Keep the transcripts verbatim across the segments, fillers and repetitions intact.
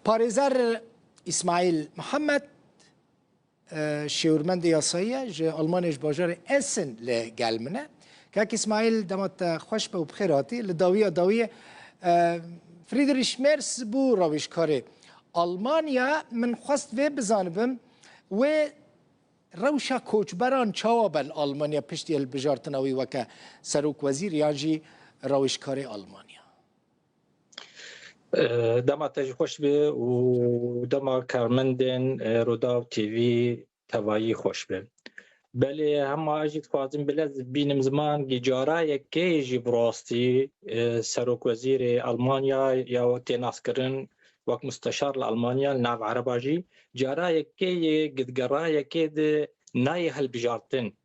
Parêzer Îsmaîl Mihemed, e, şêwirmendê yasayî ye, ji Almanyayê, ji bajarê Essen li gel min e. Kak Îsmaîl, dema te xweş be û bi xêr hatî. Li dawiya dawiyê, e, Friedrich Merz bû rewişkarê Almanya. Min xwest vê bizanibim, wê rewşa koçberan çawa be li Almanya piştî hilbijartina wî weke serokwezîr yan jî rewişkarê Almanya? E, dema te jî xweş be û dema karmendên, e, Rûdaw T V tevayî xweş be. Belê, hema ez jî dixwazim bi lez bînim ziman, gi cara yekê jî bi rastî, e, serokwezîrê Almanya ya tê naskirin wek musteşar li Almanya, li nav Ereba jî, cara yekê yê gi di gera yekê de nayê hilbijartin.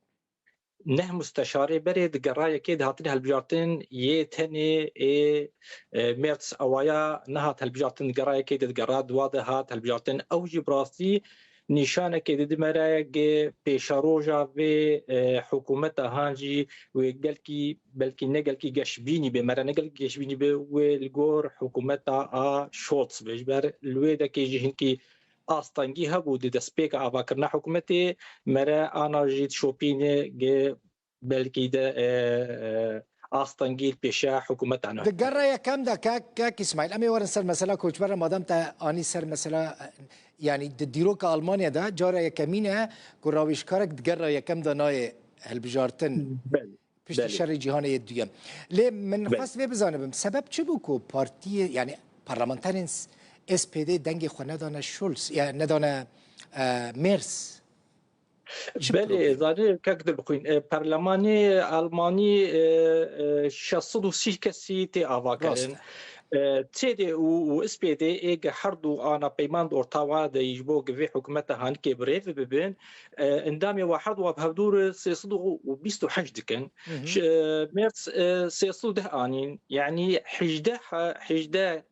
Neh musteşarê berê di gera yekê de hatine hilbijartin, yê tenê ê, e, Merz awaya nehat hilbijartin, di gera yekê de, di gera dua de hat hilbijartin. Ew jî bi rastî nîşanekê dide me re, gi pêşeroja vê, e, hikûmeta han jî wê gelkî, belkî ne gelkî geşbînî be, me re ne gelkî geşbînî be, wê li gor hikûmeta a Scholz be. Ji ber li wê dekê jî hinkî astengî hebû di destpêka avakirina hikûmetê, me re ana jî dişopîne, gi belkî de, e, e, astengî li pêşiya hikûmeta nû. Di gera yekem de, kek, kek Îsmaîl, em ê werin ser mesela koçberan, madem te anî ser mesela, e, yanî di dîroka Almanya de cara yekemîn e ku rawîjkarek di gera yekem de nayê hilbijartin. Belê. Piştî Belê. Şerê Cîhanê yê Duyem. Lê min Belê. Xwest vê bizanibim, sebeb çi bû ku partiyê, yanî parlamenterên S-, S P D dengê xwe nedane Scholz, ya nedane, e, Merz? Çi Belê, problem? Zanî kek dibixwîn. E, perlemanê Almanî, e, e, şeş sed û sî kesî tê avakirin. Rast e. E, C D U û S P D ê gi herdu ana peyman di orta wa de ji bo gi vê hikûmeta hanikê bi rê ve bibin, e, endamê wa herdu wa bi hevdû re sê sed û bîst û heşt dikin. Hı hı. Ş-, e, Merz, e, sê sed û deh anîn. Yanî hejdeh, hejdeh,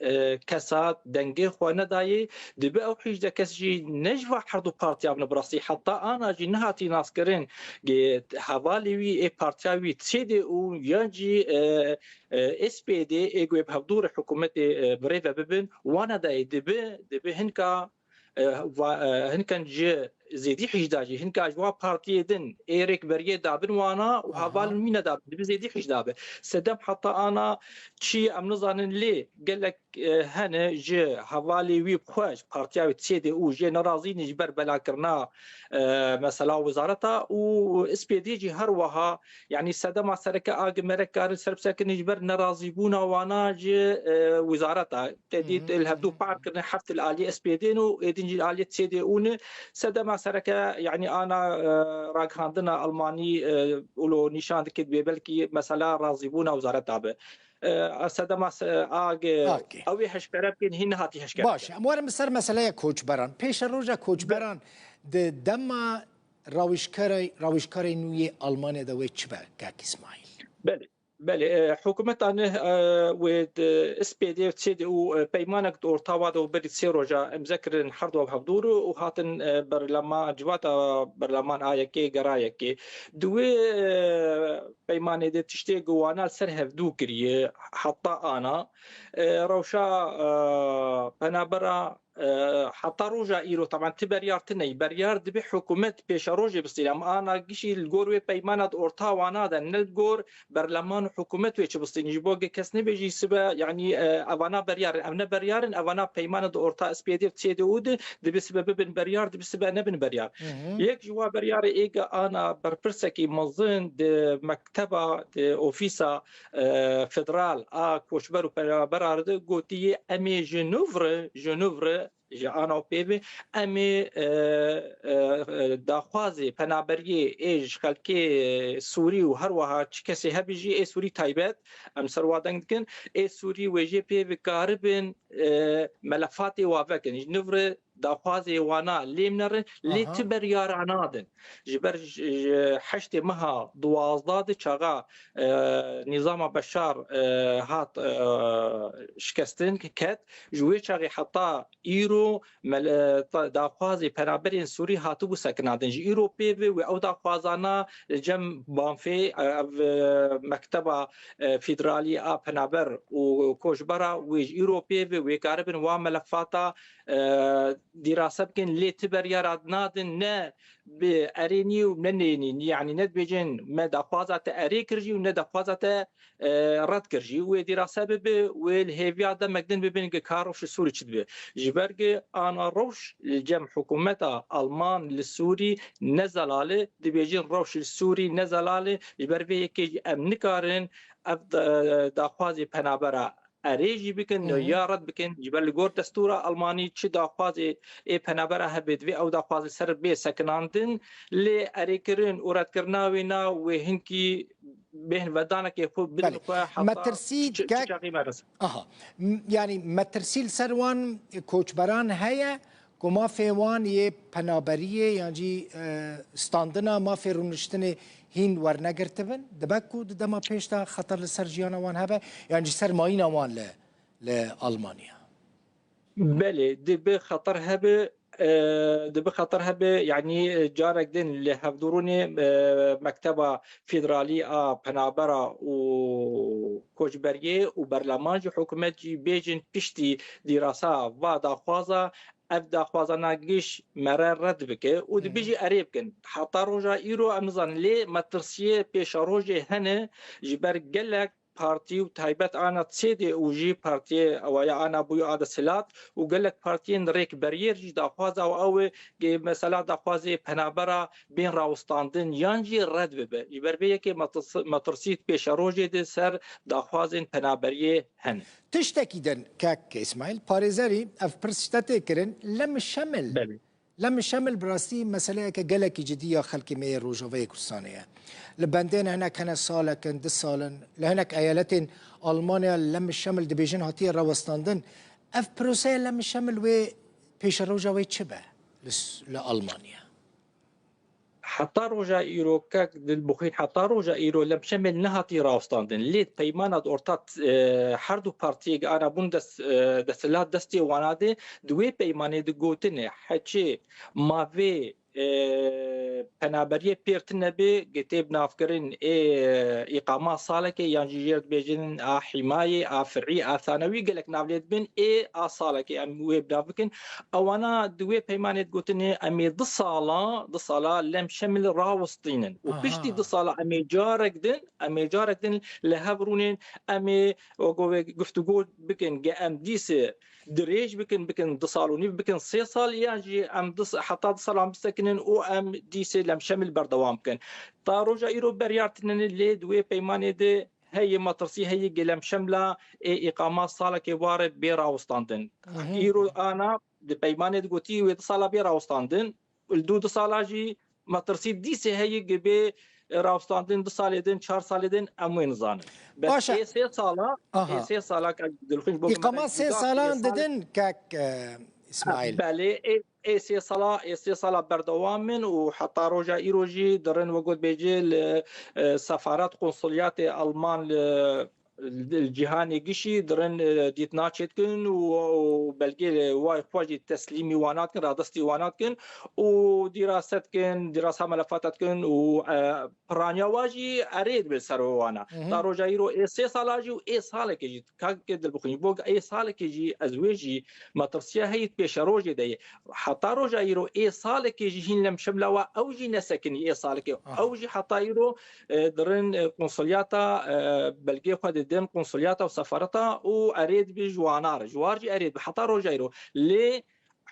e, kesa dengê xwe nedayê. Dibe ew hejdeh kes jî ne ji va herdu partiya bine bi rastî. Heta ana jî nehatî naskirin. Gi hevalê wî ê partiya wî C D U yan jî, e, e, S P D ê ku ê bi hevdû re hikûmetê, e, bi rê ve bibin, wana dayê dibe, dibe hinka, e, va-, e, hinkan ji zêdî hijda jî, hinka ji wan partiyê din ê rêkberiyê dabin wana û Aha. hevalên wî nedabin, dibe zêdî hijda be. Sedem heta ana çi em nizanin lê gelek, e, hene ji hevalê wî bi xwe, ji partiya wî C D U jê nerazî ne ji ber belakirina, e, mesela wezareta û S P D jî her wiha, yanî sedema sereke a gi me re karin ser bi ser kirin ji ber nerazîbûna wana ji, e, wezareta. Te dît Hı hı, li hevdû hı hı. par kirine, heft li alî S P D ne û êdîn jî li alî C D U ne. Sedema sereke, yanî ana, e, ragihandina Almanî, e, û lo nîşan dike dibê belkî mesela razîbûna wezareta be. E, sedema se-, a ge-, Okey. Ew ê heşkere bikin, hîn nehatî heşkere Baş, bikin. Em werin bi ser meseleya koçberan. Pêşeroja koçberan di dema rawişkere-, rawişkarê nû yê Almanya de wê çi be, kak Îsmaîl? Belê. Belê, e, hikûmeta neh, e, wê di S P D û C D U, e, peymanek di orta wa de û berî sê roja imze kirin herdu ev hevdû re û hatin, e, berlema-, civata berleman a yekê gera yekê. Di wê, e, peymanê de tiştê ku wana li ser hevdû kiriye heta ana, e, rewşa, e, penabera E, heta roja îro, teban ti beryar tine, beryar dibe hikûmet pêşerojê bistîne. Em ana gişî li gor wê peymana di orta wana de, ne li gor berleman û hikûmet wê çi bistîne. Ji bo ge kes nebêjî sibe, yanî, e, evana beryar in, ev ne beryar in, evana peymana di orta S P D û C D U de, dibe sibe bibin beryar, dibe sibe nebin beryar. Hı hı. Yek ji wa beryarê ê ge ana berpirsekî mezin di mekteba, di ofîsa e, federal a koçber û penaberan de gotiye, em ê ji nû re, ji nû re, ji ana pê ve, em ê, e, e, e, daxwazê penaberiyê ê ji xelkê Sûrî û her wiha çi kesê hebî jî ê Sûrî taybet, em ser wa deng dikin, ê Sûrî wê jê pê ve karibin, e, melefatê wa vekin. Ji nû re daxwazê wana lêm nerin, lê Aha. ti beryara nadin. Ji ber ji, ji heştê meha duwazdeh de çaxa, e, nîzama Beşar, e, hat, e, şikestin ket, ji wê çaxê heta îro mele-, ta-, daxwazê penaberên Sûrî hatibû sekinandin. Ji îro pê ve wê ew daxwazana li cem Banfê, e, ev, e, Mekteba, e, Federalî a Penaber û Koçbera wê ji îro pê ve wê karibin wan melefata, e, dîrase bikin, lê ti beryara nadin, ne bi erênî û ne nênî, yanî ne dibêjin me daxwaza te erê kir jî û ne daxwaza te, e, red kir jî. Wê dîrase bibe, wê li hêviya demek din bibin ki ka rewş li Sûrî çi dibe. Ji ber ki ana rewş li cem hikûmeta Alman li Sûrî ne zelal e, dibêjin rewş li Sûrî ne zelal e, ji ber vê yekê jî em nikarin ev da-, daxwazê penabera erê jî bikin, Hı hı. ya red bikin, ji ber li gor destûra Almanî çi daxwazê ê penabera hebe, divê ew daxwazê ser bê sekinandin, lê erêkirin û redkirina wê na wê hinkî bêhn vedanekê xwe bidin Belê. xwe heta Metirsî çi, çi kek çaxî me res. Aha. M-, yanî metirsî li ser wan koçberan heye ku mafê wan yê penaberiyê yan jî, e, standina mafê rûniştinê hîn wernegirtibin? Dibe ku di dema pêş de xeter li ser jiyana wan hebe, yan jî ser mayîna wan li, li Almanya? Belê, dibe xeter hebe, e, dibe xeter hebe, yanî, e, carek din li hevdûrûnê, e, Mekteba Federalî a Penabera û Koçberiyê û berleman jî, hikûmet jî bêjin piştî dîrasa va daxwaza, ev daxwazana giş me re red bike û Hı hı. dibêjî erê bikin. Heta roja îro em nizanin, lê metirsiyê pêşerojê hene ji ber gelek partî û taybet ana çêdê û jî partiyê ewaya ana bûye a desthilat û gelek partiyên rêkberiyê jî daxwaza û ew ê, mesela daxwazê penabera bên rawestandin yan jî red bibe. Ji ber vê yekê metirsi-, metirsî pêşerojê de ser daxwazên penaberiyê hene. Tiştekî din, kek Îsmaîl, parêzerî ev pirs ji te tê kirin, Lem Şemil. Belê. Lem Şemil bi rastî meseleyeke gelekî cidî ya xelkê me yê Rojavayê Kurdistanê ye. Li bendên hinek hene salek in, du sal in. Li hinek eyaletên Almanya Lem Şemil dibêjin hatiye rawestandin. Ev proseya Lem Şemil wê pêşeroja wê çi be li s-, li Almanya? Heta roja îro kek Dilbixwîn, heta roja îro Lem Şemil nehatî rawestandin. Lê peymana di orta, e, her du partiyê ana bûn dest, e, desthilat destê wana de, di wê peymanê de gotine, heçê ma vê, e, penaberiyê pêr tine be, ki tê binavkirin ê, e, îqama salekê yan jî jêr dibêjin a hîmayê, a fir'î, a thanewî, gelek nav lê dibin, ê a salekê em wê binav bikin. Ewana di wê peymanê digotinê, em ê du sala, du sala Lem Şemil rawestînin. Û Aha. piştî du sala em ê carek din, em ê carek din li hev rûnin, em ê, wego wê guftûgo bikin, ge em dîse dirêj bikin, bikin du sal û nîv, bikin sê sal, yan jî em du s-, heta du salan bisekinin û em dîsê Lem Şemil berdewam bikin. Ta roja îro beryar tînin lê di wê peymanê de heye metirsî heye ge Lem Şemla ê îqama salekê ware bê rawestandin. Mhm. Îro ana di peymanê digotî wê du sala bê rawestandin, li dû du sala jî metirsî dîsê heye ge bê rawestandin du salê din, çar salê din, em wê nizanin. Bes Baş e. ê sê sala, Aha. ê sê sala kek Dilxwîn ji bo Îqama min sê cîda, salan ê sal- didin kek, e, Îsmaîl. Belê, ê, ê sê sala, ê sê sala berdewam in û heta roja îro jî dirin, wego dibêje li, e, sefaret, konsuliyatê Alman li, li cîhanê gişî dirin, e, dîtina çêdikin û, û belgê wayê xwe jî teslîmî wana dikin, radestî wana dikin û dîrase dikin, dîrasa melefata dikin û, e, piraniya wa jî erê dibe ser wana. Mhm. Ta roja îro ê sê sala jî û ê salekê jî, kak Dilbixwîn, bo ê salekê jî ez wê jî metirsiya heyî pêşerojê de ye. Heta roja îro ê salekê jî hîn Lem Şemla wa ew jî nesekinî ê salekê. Aha. Ew jî heta îro, e, dirin, e, konsulyata, e, belgê xwe didin konsulyata û sefareta û erê dibe ji wana re. Ji war jî erê dibe heta roja îro. Lê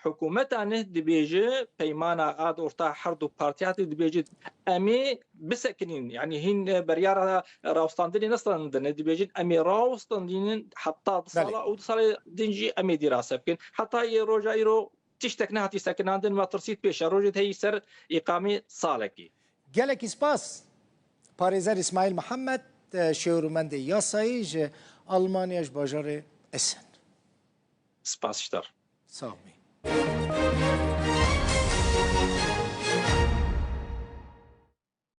hikûmeta neh dibêje, peymana a di orta her du partiya de dibêje, em ê bisekinîn, yanî hîn, e, beryara rawestandinê nestandine, dibêjin, em ê rawestandînin heta du Belê. sala û du salê din jî em ê dîrase bikin. Heta yê roja îro tiştek nehatî sekinandin, metirsî pêşerojê de heyî ser îqamê salekî. Gelekî spas. Parêzer Îsmaîl Mihemed, e, şêwirmendê yasayî ji Almanya, ji bajarê Essen. Spas ji te re. Sağ ol.